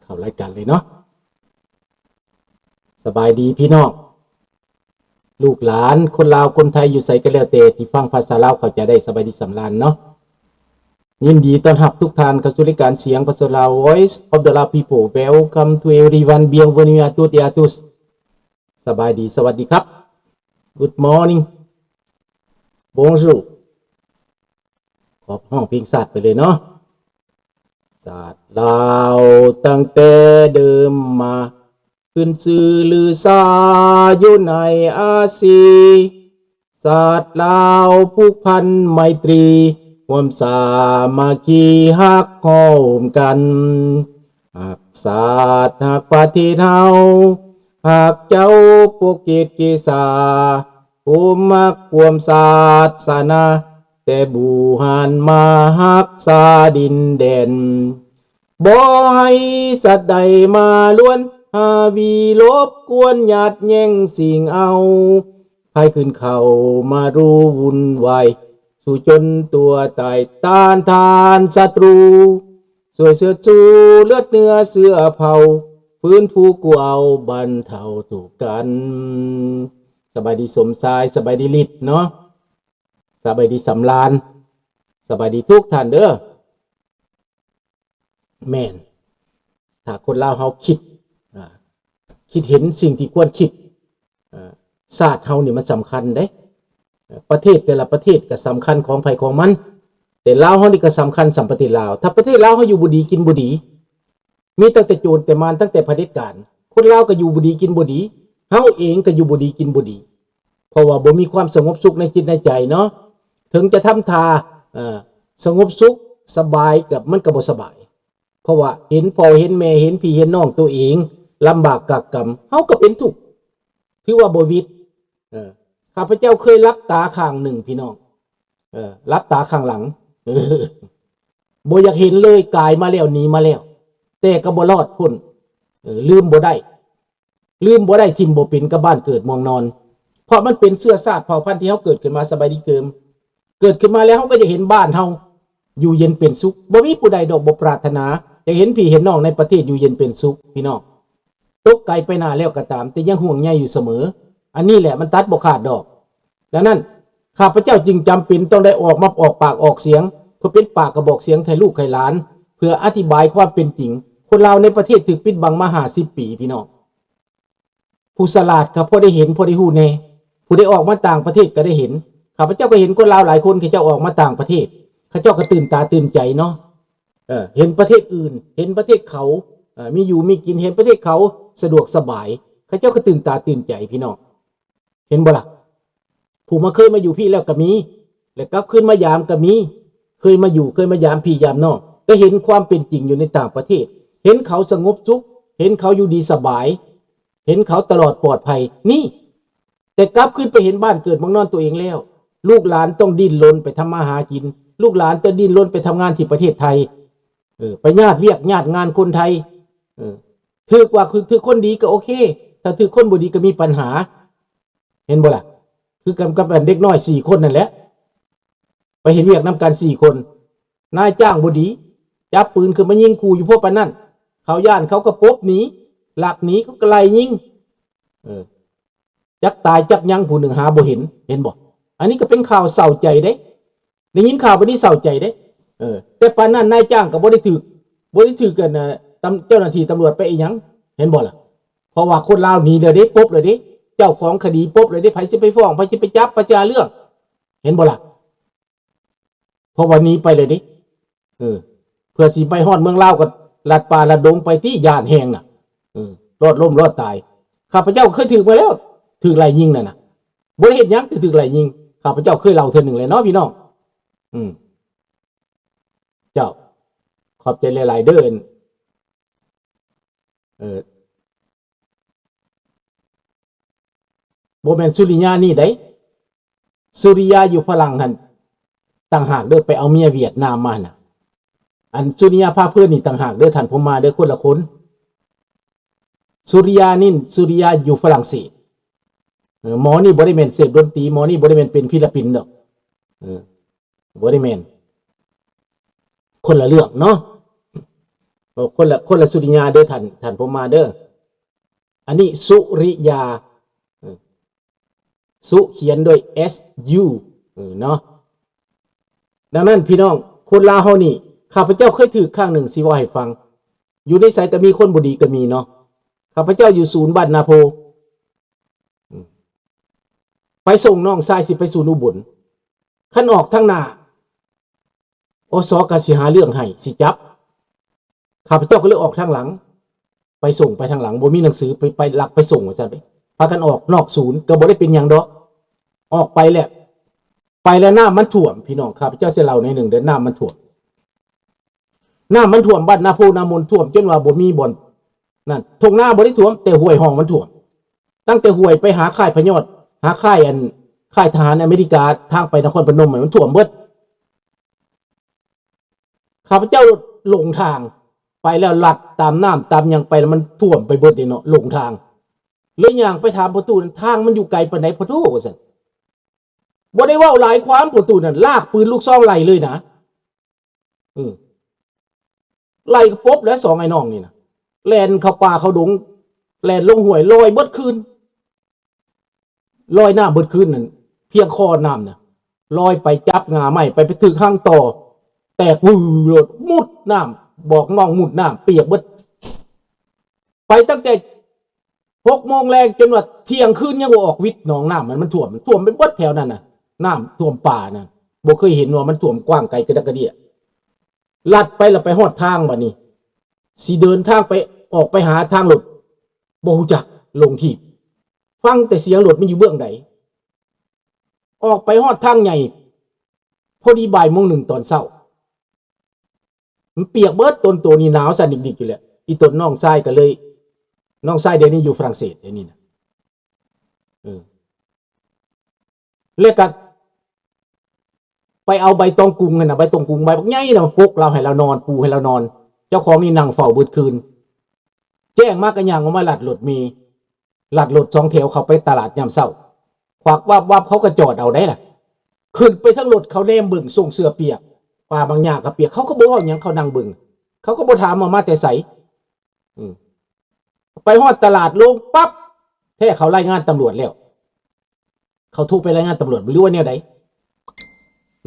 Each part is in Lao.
ຂົ້າລາຍການເລີຍເນາະ. ສະບາຍດີພີ່ນ້ອງ ລູກຫຼານ ຄົນລາວ ຄົນໄທ ຢູ່ໃສກໍແລ້ວແຕ່ທີ່ຟັງພາສາລາວເຂົ້າໃຈໄດ້ ສະບາຍດີສຳລານເນາະ. ຍິນດີຕ້ອນຮັບທຸກທ່ານເຂົ້າສູ່ລາຍການສຽງພາສາລາວ Voice of the Lao People. Welcome to everyone. Bienvenue à toutes et à tous. ສະບາຍດີ ສະຫວັດດີຄັບ Good morning Bonjour. ຂໍຮ້ອງເພງຊາດໄປເລີຍເນາະ. ຊາດລາວຕັ້ງແຕ່ເດີມມາ ຂຶ້ນຊື່ລືຊາຢູ່ໃນອາຊີ. ຊາດລາວຜູກພັນໄມຕຣີ ຮ່ວມສາມັກຄີຮັກຮ່ວມກັນ. ຮັກຊາດຮັກປະເທດເຮົາ ຮັກເຈົ້າປົກເກດເກສາ ຜູ້ມັກຄວາມສາສະໜາ ແຕ່ບູຮານມາຮັກສາດິນແດນ. ບໍ່ໃຫ້ສັດໃດມາລວນ ຫາວີລົບກວນ ຍາດແຍ່ງຊິງເອົາ. ໃຜຂຶ້ນເຂົ້າມາຮູ້ວຸ່ນວາຍ ສູ້ຈົນຕົວຕາຍ ຕ້ານທານສັດຕູ. ຊ່ວຍເຊີດຊູເລືອດເນື້ອເຊື້ອເຜົ່າ ຟື້ນຟູກູ້ເອົາບັນເທົາທຸກກັນ. ສະບາຍດີສົມຊາຍ ສະບາຍດີລິດເນາະ ສະບາຍດີສຳລານ ສະບາຍດີທຸກທ່ານເດີ. ແມ່ນ ຖ້າຄົນລາວເຮົາຄິດ ອາ ຄິດເຫັນສິ່ງທີ່ຄວນຄິດ ອາ ຊາດເຮົານີ້ມັນສຳຄັນເດ້. ປະເທດແຕ່ລະປະເທດກໍສຳຄັນຂອງໃຜຂອງມັນ ແຕ່ລາວເຮົານີ້ກໍສຳຄັນສ່ຳປະເທດລາວ. ຖ້າປະເທດລາວເຮົາຢູ່ບໍ່ດີກິນບໍ່ດີ ມີຕັ້ງແຕ່ໂຈນແຕ່ມານ ຕັ້ງແຕ່ຜະເດັດການ ຄົນລາວກໍຢູ່ບໍ່ດີກິນບໍ່ດີ ເຮົາເອງກໍຢູ່ບໍ່ດີກິນບໍ່ດີ ເພາະວ່າບໍ່ມີຄວາມສະຫງົບສຸກໃນຈິດໃນໃຈເນາະ. ເຖິງຈະທຳທ່າ ເອີ ສະຫງົບສຸກສະບາຍ ກໍ ມັນກໍບໍ່ສະບາຍ ເພາະວ່າເຫັນພໍ່ເຫັນແມ່ ເຫັນພີ່ເຫັນນ້ອງຕົວເອງລຳບາກກາກກຳ ເຮົາກໍເປັນທຸກ ຖືວ່າບໍ່ຫວິດ. ເອີ ຂ້າພະເຈົ້າເຄີຍຫຼັບຕາຂ້າງໜຶ່ງພີ່ນ້ອງ ເອີ ຫຼັບຕາຂ້າງຫຼັງ ເອີ ບໍ່ຢາກເຫັນເລີຍ ກາຍມາແລ້ວ ໜີມາແລ້ວ ແຕ່ກໍບໍ່ລອດພົ້ນ ເອີ ລືມບໍ່ໄດ້ ລືມບໍ່ໄດ້ ຖິ້ມບໍ່ເປັນກັບບ້ານເກີດເມືອງນອນ ເພາະມັນເປັນເຊື້ອຊາດເຜົ່າພັນທີ່ເຮົາເກີດຂຶ້ນມາ. ສະບາຍດີເກີມ ເກີດຂຶ້ນມາແລ້ວເຮົາກໍຢາກເຫັນບ້ານເຮົາຢູ່ເຢັນເປັນສຸກ ບໍ່ມີຜູ້ໃດດອກບໍ່ປາດຖະໜາ ຢາກເຫັນພີ່ເຫັນນ້ອງໃນປະເທດຢູ່ເຢັນເປັນສຸກ ພີ່ນ້ອງ. ຕົກໄກໄປໜ້າແລ້ວກໍຕາມ ແຕ່ຍັງຫ່ວງໃຍຢູ່ສະເໝີ. ອັນນີ້ແຫຼະມັນຕັດບໍ່ຂາດດອກ. ດັ່ງນັ້ນ ຂ້າພະເຈົ້າຈຶ່ງຈຳເປັນຕ້ອງໄດ້ອອກມາອອກປາກອອກສຽງ ເພື່ອເປັນປາກກະບອກສຽງໃຫ້ລູກໃຫ້ຫຼານ ເພື່ອອະທິບາຍຄວາມເປັນຈິງ. ຄົນລາວໃນປະເທດຖືກປິດບັງມາຫ້າສິບປີ ພີ່ນ້ອງ. ຜູ້ສະຫຼາດກໍພໍໄດ້ເຫັນ ພໍໄດ້ຮູ້ແດ່ ຜູ້ໄດ້ອອກມາຕ່າງປະເທດກໍໄດ້ເຫັນ. ຂ້າພະເຈົ້າກໍເຫັນຄົນລາວຫຼາຍຄົນ ເຂົາເຈົ້າອອກມາຕ່າງປະເທດ ເຂົາເຈົ້າກໍຕື່ນຕາຕື່ນໃຈເນາະ. ເອີ ເຫັນປະເທດອື່ນ ເຫັນປະເທດເຂົາ ເອີ ມີຢູ່ມີກິນ ເຫັນປະເທດເຂົາສະດວກສະບາຍ ເຂົາເຈົ້າກໍຕື່ນຕາຕື່ນໃຈ ພີ່ນ້ອງ. ເຫັນບໍ່ລະ? ຜູ້ມາເຄີຍມາຢູ່ພີ້ແລ້ວກໍມີ ແລະກັບຄືນມາຢາມກໍມີ ເຄີຍມາຢູ່ເຄີຍມາຢາມພີ່ຢາມນ້ອງ ກໍເຫັນຄວາມເປັນຈິງຢູ່ໃນຕ່າງປະເທດ ເຫັນເຂົາສະຫງົບສຸກ ເຫັນເຂົາຢູ່ດີສະບາຍ ເຫັນເຂົາຕະຫຼອດປອດໄພນີ້. ແຕ່ກັບຄືນໄປເຫັນບ້ານເກີດເມືອງນອນຕົວເອງແລ້ວ ລູກຫຼານຕ້ອງດີ້ນລົນໄປທຳມາຫາກິນ ລູກຫຼານຕ້ອງດີ້ນລົນໄປທຳງານທີ່ປະເທດໄທ ເອີ ໄປຍາດວຽກຍາດງານຄົນໄທ ເອີ ຖືກວ່າຄືຖືກຄົນດີກໍໂອເຄ ຖ້າຖືກຄົນບໍ່ດີກໍມີບັນຫາ ເຫັນບໍ່ລະ? ຄືກັນກັບອັນເດັກນ້ອຍສີ່ຄົນນັ້ນແຫຼະ ໄປເຮັດວຽກນຳກັນສີ່ຄົນ ນາຍຈ້າງບໍ່ດີ ຈັບປືນຂຶ້ນມາຍິງຂູ່ຢູ່ພວກປານນັ້ນ ເຂົາຢ້ານເຂົາກໍປົບໜີ ລັກໜີ ເຂົາກໍໄລ່ຍິງ ເອີ ຈັກຕາຍຈັກຍັງຜູ້ໜຶ່ງຫາບໍ່ເຫັນ ເຫັນບໍ່? ອັນນີ້ກໍເປັນຂ່າວເສົ້າໃຈເດ້ ໄດ້ຍິນຂ່າວປານນີ້ເສົ້າໃຈເດ້. ເອີ ແຕ່ປານນັ້ນນາຍຈ້າງກໍບໍ່ໄດ້ຖືກ ບໍ່ໄດ້ຖືກກັນ ເອີ ຕຳ ເຈົ້າໜ້າທີ່ຕຳຫຼວດໄປອີຫຍັງ ເຫັນບໍ່ລະ? ເພາະວ່າຄົນລາວໜີແລ້ວເດ້ ປົບແລ້ວເດ້ ເຈົ້າຂອງຄະດີປົບແລ້ວເດ້ ໃຜຊິໄປຟ້ອງ ໃຜຊິໄປຈັບ ໃຜຊິຫາເລື່ອງ ເຫັນບໍ່ລະ? ເພາະວ່າໜີໄປແລ້ວເດ້ ເອີ ເພື່ອຊິໄປຮອດເມືອງລາວກໍລັດປ່າລັດດົງໄປຕິ ຢ້ານແຮງນະ ເອີ ລອດລົ້ມລອດຕາຍ. ຂ້າພະເຈົ້າເຄີຍຖືກມາແລ້ວ ຖືກໄລ່ຍິງນັ້ນນະ ບໍ່ໄດ້ເຮັດຫຍັງ ແຕ່ຖືກໄລ່ຍິງ. ຂ້າພະເຈົ້າເຄີຍເລົ່າເທື່ອໜຶ່ງແລ້ວເນາະ ພີ່ນ້ອງ. ອືມ ເຈົ້າ ຂອບໃຈຫຼາຍໆເດີ ເອີ ບໍ່ແມ່ນສຸລິຍານີ້ໃດ ສຸລິຍາຢູ່ຝຣັ່ງຫັ້ນຕ່າງຫາກເດີ ໄປເອົາເມຍຫວຽດນາມມານະ. ອັນສຸລິຍາພາເພີນນີ້ຕ່າງຫາກເດີ ທ່ານຜູ້ມາເດີ ຄົນລະຄົນ. ສຸລິຍານີ້ ສຸລິຍາຢູ່ຝຣັ່ງເສດ. ເອີ ໝໍນີ້ບໍ່ໄດ້ແມ່ນເສບດົນຕີ ໝໍນີ້ບໍ່ໄດ້ແມ່ນເປັນສິລະປິນດອກ ເອີ ບໍ່ໄດ້ແມ່ນ ຄົນລະເລື່ອງເນາະ. ຄົນລະ ຄົນລະສຸລິຍາເດີທ່ານ ທ່ານຜູ້ມາເດີ. ອັນນີ້ສຸລິຍາ ເອີ ສຸຂຽນດ້ວຍ S U ເອີ ເນາະ. ດັ່ງນັ້ນພີ່ນ້ອງ ຄົນລາວເຮົານີ້ ຂ້າພະເຈົ້າເຄີຍຖືກຄັ້ງໜຶ່ງ ຊິເວົ້າໃຫ້ຟັງ. ຢູ່ໃນໃສກໍມີຄົນບໍ່ດີກໍມີເນາະ. ຂ້າພະເຈົ້າຢູ່ສູນບ້ານນາໂພ ໄປສົ່ງນ້ອງຊາຍຊິໄປສູນອຸບົນ. ຄັນອອກທາງໜ້າ ອສ ກໍຊິຫາເລື່ອງໃຫ້ ຊິຈັບ. ຂ້າພະເຈົ້າກໍເລີຍອອກທາງຫຼັງ ໄປສົ່ງໄປທາງຫຼັງ ບໍ່ມີໜັງສື ໄປ ໄປລັກໄປສົ່ງວ່າຊັ້ນ. ພາກັນອອກນອກສູນ ກໍບໍ່ໄດ້ເປັນຫຍັງດອກ. ອອກໄປແລ້ວ ໄປແລ້ວນ້ຳມັນຖ້ວມ ພີ່ນ້ອງ. ຂ້າພະເຈົ້າຊິເລົ່າໜ້ອຍໜຶ່ງເດີ ນ້ຳມັນຖ້ວມ. ນ້ຳມັນຖ້ວມບ້ານນາໂພນາມົນ ຖ້ວມຈົນວ່າບໍ່ມີບ່ອນນັ້ນ. ທົ່ງນາບໍ່ໄດ້ຖ້ວມ ແຕ່ຫ້ວຍຮ່ອງມັນຖ້ວມ. ຕັ້ງແຕ່ຫ້ວຍໄປຫາຄ້າຍພະຍອດ ຫາຄ້າຍອັນ ຄ້າຍທະຫານອາເມລິກາ ທາງໄປນະຄອນພະນົມ ມັນຖ້ວມເບິດ. ຂ້າພະເຈົ້າຫຼົງທາງ ໄປແລ້ວລັດຕາມນ້ຳຕາມຫຍັງໄປ ແລ້ວມັນຖ້ວມໄປເບິດເດເນາະ ຫຼົງທາງ. ເລີຍຍ່າງໄປຖາມພໍ່ຕູ້ນັ້ນ ທາງມັນຢູ່ໄກປານໃດພໍ່ຕູ້ ວ່າຊັ້ນ. ບໍ່ໄດ້ເວົ້າຫຼາຍຄວາມ ພໍ່ຕູ້ນັ້ນລາກປືນລູກຊອງໄລ່ເລີຍນະ. ເອີ ໄລ່ກະປົບແລ້ວ ສອງອ້າຍນ້ອງນີ້ນະ ແລ່ນເຂົ້າປ່າເຂົ້າດົງ ແລ່ນລົງຫ້ວຍ ລອຍເບິດຄືນ ລອຍນ້ຳເບິດຄືນນັ້ນ ພຽງຄໍນ້ຳນະ ລອຍໄປຈັບງ່າໄມ້ໄປ ໄປຖືກຮັງຕໍ່ ແຕກວືໂລດ ມຸດນ້ຳ ບອກນ້ອງມຸດນ້ຳ ປຽກເບິດ. ໄປຕັ້ງແຕ່ຫົກໂມງແລງ ຈົນວ່າທ່ຽງຄືນຍັງບໍ່ອອກວິດ. ໜອງນ້ຳມັນ ມັນຖ້ວມ ມັນຖ້ວມໄປເບິດແຖວນັ້ນນະ ນ້ຳຖ້ວມປ່ານະ ບໍ່ເຄີຍເຫັນວ່າມັນຖ້ວມກວ້າງໄກກະດັກກະເດຍ. ລັດໄປແລ້ວໄປຮອດທາງ ບາດນີ້ຊິເດີນທາງໄປ ອອກໄປຫາທາງລົດ ບໍ່ຮູ້ຈັກ ຫຼົງທີບ. ຟັງແຕ່ສຽງລົດມັນຢູ່ເບື້ອງໃດ. ອອກໄປຮອດທາງໃຫຍ່ ພໍດີບ່າຍໂມງໜຶ່ງຕອນເຊົ້າ ມັນປຽກເບິດ ຕົນໂຕນີ້ໜາວສັ່ນດິກໆຢູ່ແຫຼະ. ອີຕົນນ້ອງຊາຍກໍເລີຍ ນ້ອງຊາຍດຽວນີ້ຢູ່ຝຣັ່ງເສດດຽວນີ້ນະ ເອີ ແລ້ວກໍໄປເອົາໃບຕອງກຸງຫັ້ນນະ ໃບຕອງກຸງໃບບັກໃຫຍ່ນະ ມາປົກລາວ ໃຫ້ລາວນອນ ປູໃຫ້ລາວນອນ. ເຈົ້າຂອງນີ້ນັ່ງເຝົ້າເບິດຄືນ ແຈ້ງມາກໍຍ່າງອອກມາລັດລົດເມ ລັດລົດສອງແຖວເຂົ້າໄປຕະຫຼາດຍາມເຊົ້າ ຄວັກວັບໆ ເຂົາກໍຈອດເອົາໄດ໋ລະ. ຂຶ້ນໄປເທິງລົດ ເຂົາແນມເບິ່ງ ສົ່ງເສື້ອປຽກ ຜ້າບາງຢ່າງກໍປຽກ ເຂົາກໍບໍ່ເວົ້າຫຍັງ ເຂົານັ່ງເບິ່ງ ເຂົາກໍບໍ່ຖາມວ່າມາແຕ່ໃສ. ອືມ ໄປຮອດຕະຫຼາດ ລົງປັບ ແທ້ເຂົາລາຍງານຕຳຫຼວດແລ້ວ ເຂົາໂທໄປລາຍງານຕຳຫຼວດ ຫຼືວ່າແນວໃດ?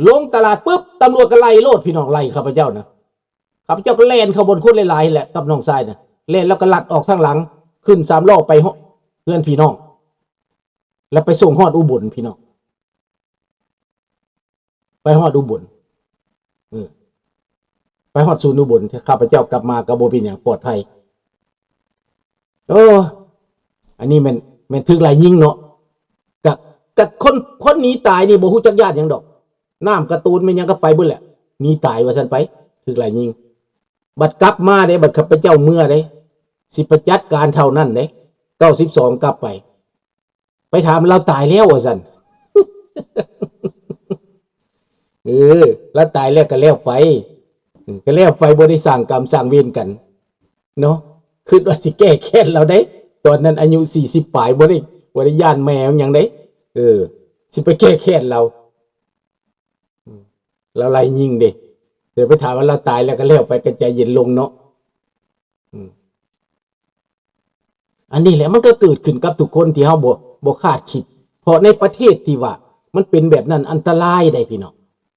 ລົງຕະຫຼາດປຶບ ຕຳຫຼວດກໍໄລ່ໂລດ ພີ່ນ້ອງ ໄລ່ຂ້າພະເຈົ້ານະ. ຂ້າພະເຈົ້າກໍແລ່ນເຂົ້າບ່ອນຄົນຫຼາຍໆແຫຼະ ກັບນ້ອງຊາຍນະ ແລ່ນແລ້ວກໍລັດອອກທາງຫຼັງ ຂຶ້ນສາມລໍ້ໄປເຮືອນພີ່ນ້ອງ ແລ້ວໄປສົ່ງຮອດອຸບົນ ພີ່ນ້ອງ ໄປຮອດອຸບົນ ເອີ ໄປຮອດສູນອຸບົນ. ຂ້າພະເຈົ້າກັບມາກໍບໍ່ເປັນຫຍັງ ປອດໄພ. ໂອ້ ອັນນີ້ແມ່ນ ແມ່ນຖືກໄລ່ຍິງເນາະ. ກະ ກະຄົນ ຄົນໜີຕາຍນີ້ບໍ່ຮູ້ຈັກຢ້ານຫຍັງດອກ ນ້ຳກະຕູນແມ່ນຫຍັງກໍໄປເບິດແຫຼະ ໜີຕາຍວ່າຊັ້ນໄປ ຖືກໄລ່ຍິງ. ບັດກັບມາເດ້ ບັດຂ້າພະເຈົ້າເມືອເດ້ ຊິໄປຈັດການເທົ່ານັ້ນເດ້ ເກົ້າສິບສອງກັບໄປ ໄປຖາມລາວຕາຍແລ້ວວ່າຊັ້ນ. ເອີ ລາວຕາຍແລ້ວກໍແລ້ວໄປ ເອີ ກໍແລ້ວໄປ ບໍ່ໄດ້ສ້າງກຳສ້າງເວນກັນເນາະ. ຄິດວ່າຊິແກ້ແຄ້ນລາວເດ້ ຕອນນັ້ນອາຍຸສີ່ສິບປາຍ ບໍ່ໄດ້ ບໍ່ໄດ້ຢ້ານແມ່ຫຍັງເດ້ ເອີ ຊິໄປແກ້ແຄ້ນລາວ. ລາວໄລ່ຍິງເດ້ ແຕ່ໄປຖາມວ່າລາວຕາຍແລ້ວກໍແລ້ວໄປ ກໍໃຈເຢັນລົງເນາະ. ອືມ ອັນນີ້ແຫຼະ ມັນກໍເກີດຂຶ້ນກັບທຸກຄົນທີ່ເຮົາບໍ່ ບໍ່ຄາດຄິດ ເພາະໃນປະເທດທີ່ວ່າມັນເປັນແບບນັ້ນ ອັນຕະລາຍໄດ໋ ພີ່ນ້ອງ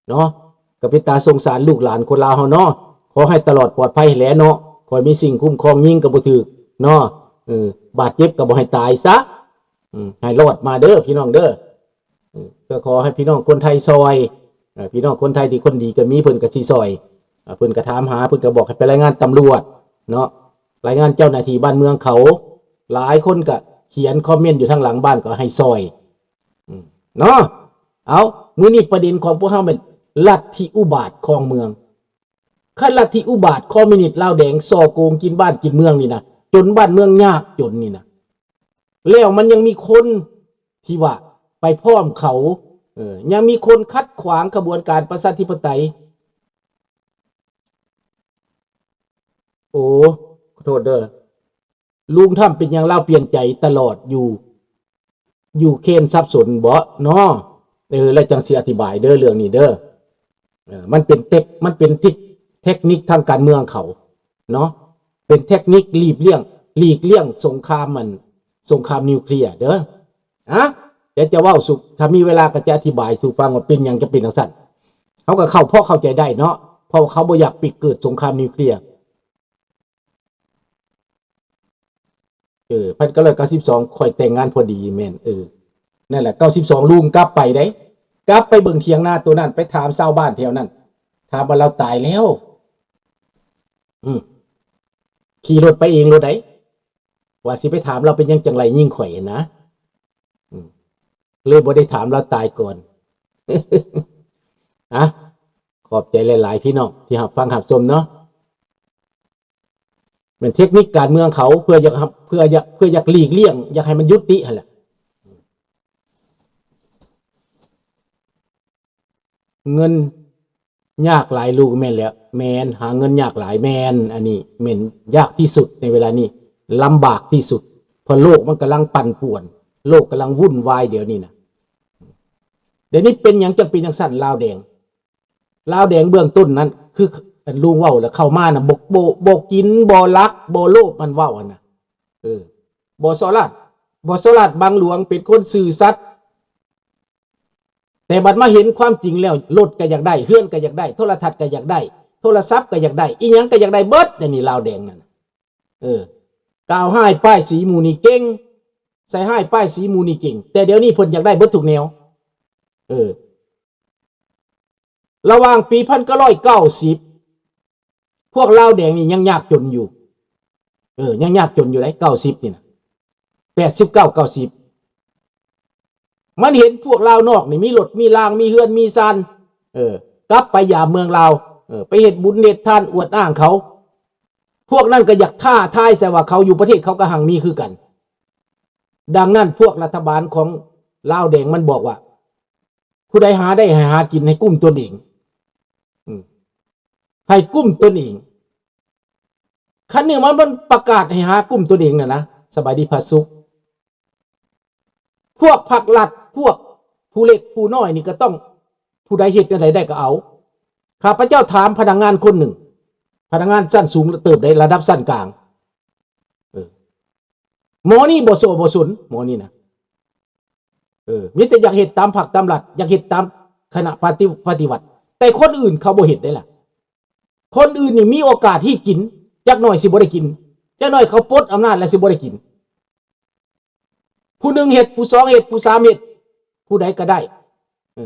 ເນາະ. ກໍເປັນຕາສົງສານລູກຫຼານຄົນລາວເຮົາເນາະ ຂໍໃຫ້ຕະຫຼອດປອດໄພແຫຼະເນາະ ຂໍໃຫ້ມີສິ່ງຄຸ້ມຄອງ ຍິງກໍບໍ່ຖືກເນາະ ເອີ ບາດເຈັບກໍບໍ່ໃຫ້ຕາຍຊະ ອືມ ໃຫ້ລອດມາເດີ ພີ່ນ້ອງເດີ. ເອີ ກໍຂໍໃຫ້ພີ່ນ້ອງຄົນໄທຊ່ອຍ ເອີ ພີ່ນ້ອງຄົນໄທທີ່ຄົນດີກໍມີ ເພິ່ນກໍຊິຊ່ອຍ ເອີ ເພິ່ນກໍຖາມຫາ ເພິ່ນກໍບອກໃຫ້ໄປລາຍງານຕຳຫຼວດເນາະ ລາຍງານເຈົ້າໜ້າທີ່ບ້ານເມືອງເຂົາ. ຫຼາຍຄົນກໍຂຽນຄອມເມັນຢູ່ທາງຫຼັງບ້ານກໍໃຫ້ຊ່ອຍ ອືມ ເນາະ. ເອົາ ມື້ນີ້ປະເດັນຂອງພວກເຮົາແມ່ນລັດທິອຸບາດຄອງເມືອງ. ຄັນລັດທິອຸບາດຄອມມິວນິດລາວແດງ ສໍ້ໂກງກິນບ້ານກິນເມືອງນີ້ນະ ຈົນບ້ານເມືອງຍາກຈົນນີ້ນະ ແລ້ວມັນຍັງມີຄົນທີ່ວ່າໄປພ້ອມເຂົາ ເອີ ຍັງມີຄົນຂັດຂວາງຂະບວນການປະຊາທິປະໄຕ. ໂອ້ ຂໍໂທດເດີ ລຸງທຳເປັນຫຍັງລາວປ່ຽນໃຈຕະຫຼອດຢູ່ ຢູເຄຣນສັບສົນບໍເນາະ? ເອີ ແລ້ວຈັ່ງຊິອະທິບາຍເດີເລື່ອງນີ້ເດີ. ເອີ ມັນເປັນເຕັກ ມັນເປັນທິກ ເຕັກນິກທາງການເມືອງເຂົາເນາະ. ເປັນເທັກນິກຫຼີກລ່ຽງ ຫຼີກລ່ຽງສົງຄາມ ອັນ ສົງຄາມນິວເຄລຍເດີ. ອະ ດຽວຈະເວົ້າສູ່ ຖ້າມີເວລາກໍຈະອະທິບາຍສູ່ຟັງວ່າເປັນຫຍັງຈະເປັນຈັ່ງຊັ້ນ. ເຮົາກໍເຂົ້າ ພໍເຂົ້າໃຈໄດ້ເນາະ ເພາະວ່າເຂົາບໍ່ຢາກປິກເກີດສົງຄາມນິວເຄລຍ. ເອີ ພັນເກົ້າຮ້ອຍເກົ້າສິບສອງ ຂ້ອຍແຕ່ງງານພໍດີ. ແມ່ນ ເອີ ນັ້ນແຫຼະ ເກົ້າສິບສອງ ລຸງກັບໄປເດ້ ກັບໄປເບິ່ງຖຽງນາໂຕນັ້ນ ໄປຖາມຊາວບ້ານແຖວນັ້ນ ຖາມວ່າລາວຕາຍແລ້ວ. ອືມ ຂີ່ລົດໄປເອງໂລດໃດ ວ່າຊິໄປຖາມລາວເປັນຫຍັງຈັ່ງໄລ່ຍິງຂ້ອຍຫັ້ນນະ. ອືມ ເລີຍບໍ່ໄດ້ຖາມລາວຕາຍກ່ອນ. ອະ ຂອບໃຈຫຼາຍໆ ພີ່ນ້ອງທີ່ຮັບຟັງຮັບຊົມເນາະ. ແມ່ນເທັກນິກການເມືອງເຂົາ ເພື່ອຢາກ ເພື່ອຢາກ ເພື່ອຢາກຫຼີກລ່ຽງ ຢາກໃຫ້ມັນຍຸຕິຫັ້ນແຫຼະ. ເງິນຍາກຫຼາຍລູກ ແມ່ນແລ້ວ ແມ່ນ ຫາເງິນຍາກຫຼາຍ ແມ່ນ ອັນນີ້ແມ່ນຍາກທີ່ສຸດໃນເວລານີ້ ລຳບາກທີ່ສຸດ ເພາະໂລກມັນກຳລັງປັ່ນປ່ວນ ໂລກກຳລັງວຸ່ນວາຍດຽວນີ້ນະ. ດຽວນີ້ເປັນຫຍັງຈັ່ງເປັນຈັ່ງຊັ້ນ ລາວແດງ? ລາວແດງເບື້ອງຕົ້ນນັ້ນ ຄືອັນລຸງເວົ້າແຫຼະ ເຂົ້າມານະ ບໍ່ ບໍ່ ບໍ່ກິນ ບໍ່ລັກ ບໍ່ໂລບ ມັນເວົ້າຫັ້ນນະ. ເອີ ບໍ່ສໍ້ລາດ ບໍ່ສໍ້ລາດບັງຫຼວງ ເປັນຄົນຊື່ສັດ. ແຕ່ບັດມາເຫັນຄວາມຈິງແລ້ວ ລົດກໍຢາກໄດ້ ເຮືອນກໍຢາກໄດ້ ໂທລະທັດກໍຢາກໄດ້ ໂທລະສັບກໍຢາກໄດ້ ອີ່ຫຍັງກໍຢາກໄດ້ເບິດ. ດຽວນີ້ລາວແດງນັ້ນ ເອີ ກ່າວຮ້າຍປ້າຍສີໝູ່ນີ້ເກັ່ງ ໃສ່ຮ້າຍປ້າຍສີໝູ່ນີ້ເກັ່ງ ແຕ່ດຽວນີ້ເພິ່ນຢາກໄດ້ເບິດທຸກແນວ. ເອີ ລະຫວ່າງປີພັນເກົ້າຮ້ອຍເກົ້າສິບ ພວກລາວແດງນີ້ຍັງຍາກຈົນຢູ່. ເອີ ຍັງຍາກຈົນຢູ່ເດ້ ເກົ້າສິບນີ້ນະ ແປດສິບເກົ້າ ເກົ້າສິບ ມັນເຫັນພວກລາວນອກນີ້ມີລົດມີລາງ ມີເຮືອນມີຊານ ເອີ ກັບໄປຢາມເມືອງລາວ ເອີ ໄປເຮັດບຸນເຮັດທານອວດອ້າງເຂົາ. ພວກນັ້ນກໍຢາກທ້າທາຍໃສ່ວ່າເຂົາຢູ່ປະເທດເຂົາກໍຮັ່ງມີຄືກັນ. ດັ່ງນັ້ນພວກລັດຖະບານຂອງລາວແດງມັນບອກວ່າ ຜູ້ໃດຫາໄດ້ໃຫ້ຫາກິນ ໃຫ້ກຸ້ມຕົນເອງ ອືມ ໃຫ້ກຸ້ມຕົນເອງ. ຄັນນີ້ມັນ ມັນປະກາດໃຫ້ຫາກຸ້ມຕົນເອງນະນະ ສະບາຍດີພະສຸກ. ພວກພັກລັດ ພວກຜູ້ເລັກຜູ້ນ້ອຍນີ້ກໍຕ້ອງ ຜູ້ໃດເຮັດແນວໃດໄດ້ກໍເອົາ. ຂ້າພະເຈົ້າຖາມພະນັກງານຄົນໜຶ່ງ ພະນັກງານຊັ້ນສູງເຕີບໃດ ລະດັບຊັ້ນກາງ ເອີ ໝໍນີ້ບໍ່ໂຊບໍ່ສົນ ໝໍນີ້ນະ ເອີ ມີແຕ່ຢາກເຮັດຕາມພັກຕາມລັດ ຢາກເຮັດຕາມຄະນະປະຕິ ປະຕິວັດ ແຕ່ຄົນອື່ນເຂົາບໍ່ເຮັດເດ້ລະ. ຄົນອື່ນນີ້ມີໂອກາດຮີບກິນ ຈັກໜ້ອຍຊິບໍ່ໄດ້ກິນ ຈັກໜ້ອຍເຂົາປົດອຳນາດແລ້ວຊິບໍ່ໄດ້ກິນ. ຜູ້ໜຶ່ງເຮັດ ຜູ້ສອງເຮັດ ຜູ້ສາມເຮັດ ຜູ້ໃດກໍໄດ້ ເອີ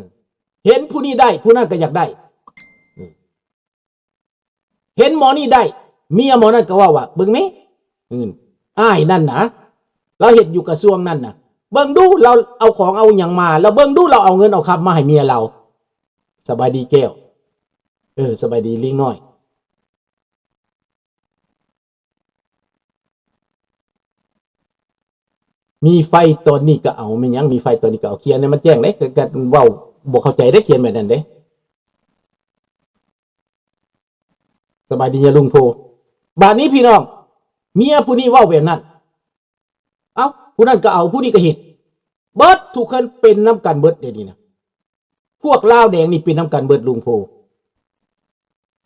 ເຫັນຜູ້ນີ້ໄດ້ ຜູ້ນັ້ນກໍຢາກໄດ້ ເອີ ເຫັນໝໍນີ້ໄດ້ ເມຍໝໍນັ້ນກໍເວົ້າວ່າ ເບິ່ງແມ້ ອືມ ອ້າຍນັ້ນນະ ລາວເຮັດຢູ່ກະຊວງນັ້ນນະ ເບິ່ງດູລາວເອົາຂອງເອົາຫຍັງມາ ລາວເບິ່ງດູລາວເອົາເງິນເອົາຄຳມາໃຫ້ເມຍລາວ. ສະບາຍດີແກ້ວ ເອີ ສະບາຍດີລິງນ້ອຍ. ມີໄຟຕອນນີ້ກໍເອົາ ແມ່ນຫຍັງ ມີໄຟຕອນນີ້ກໍເອົາ ຂຽນໃຫ້ມັນແຈ້ງເດ້ ກະເວົ້າບໍ່ເຂົ້າໃຈເດ້ ຂຽນແບບນັ້ນເດ້. ສະບາຍດີຍາລຸງໂພ. ບາດນີ້ພີ່ນ້ອງ ເມຍຜູ້ນີ້ເວົ້າແບບນັ້ນ ເອົ້າ ຜູ້ນັ້ນກໍເອົາ ຜູ້ນີ້ກໍເຮັດ ເບິດທຸກຄົນເປັນນຳກັນເບິດ ດຽວນີ້ນະ ພວກລາວແດງນີ້ເປັນນຳກັນເບິດ ລຸງໂພ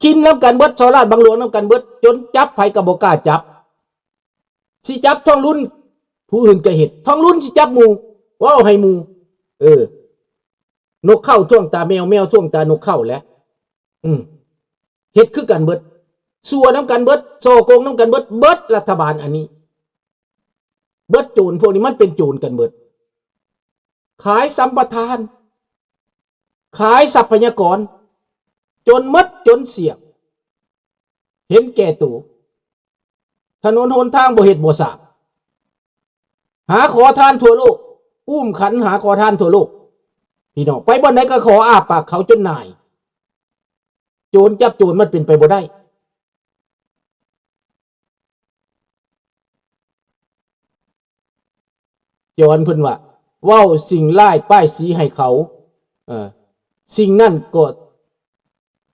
ກິນນຳກັນເບິດ ສໍ້ລາດບັງຫຼວງນຳກັນເບິດ ຈົນຈັບໃຜກໍບໍ່ກ້າຈັບ. ຊິຈັບທອງລຸນ ຜູ້ອື່ນກໍເຮັດ ທອງລຸນຊິຈັບໝູ່ ເວົ້າໃຫ້ໝູ່ ເອີ ນົກເຄົ້າທວງຕາແມວ ແມວທວງຕານົກເຄົ້າແຫຼະ ອືມ ເຮັດຄືກັນເບິດ ຊົ່ວນຳກັນເບິດ ສໍ້ໂກງນຳກັນເບິດ ເບິດລັດຖະບານອັນນີ້ ເບິດໂຈນພວກນີ້ມັນເປັນໂຈນກັນເບິດ ຂາຍສຳປະທານ ຂາຍຊັບພະຍາກອນ ຈົນໝົດຈົນສຽງ ເຫັນແກ່ໂຕ ຖະໜົນຫົນທາງບໍ່ເຮັດບໍ່ສ້າງ ຫາຂໍທານທົ່ວໂລກ ອຸ້ມຂັນຫາຂໍທານທົ່ວໂລກ ພີ່ນ້ອງ ໄປບ່ອນໃດກໍຂໍອ້າປາກເຂົາຈົນໜ່າຍ ໂຈນຈັບໂຈນມັນເປັນໄປບໍ່ໄດ້. ຈອນເພິ່ນວ່າ ເວົ້າສິ່ງຮ້າຍປ້າຍສີໃຫ້ເຂົາ ເອີ ສິ່ງນັ້ນກໍ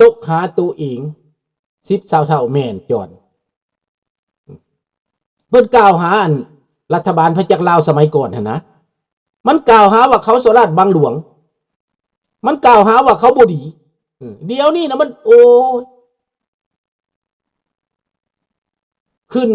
ຕົກຫາໂຕເອງສິບຊາວເທົ່າ. ແມ່ນ ຈອນ ເພິ່ນກ່າວຫາອັນລັດຖະບານພະຈັກລາວສະໄໝກ່ອນຫັ້ນນະ ມັນກ່າວຫາວ່າເຂົາສໍ້ລາດບັງຫຼວງ ມັນກ່າວຫາວ່າເຂົາບໍ່ດີ ເອີ ດຽວນີ້ນະມັນ ໂອ້ຍ. ຂຶ້ນ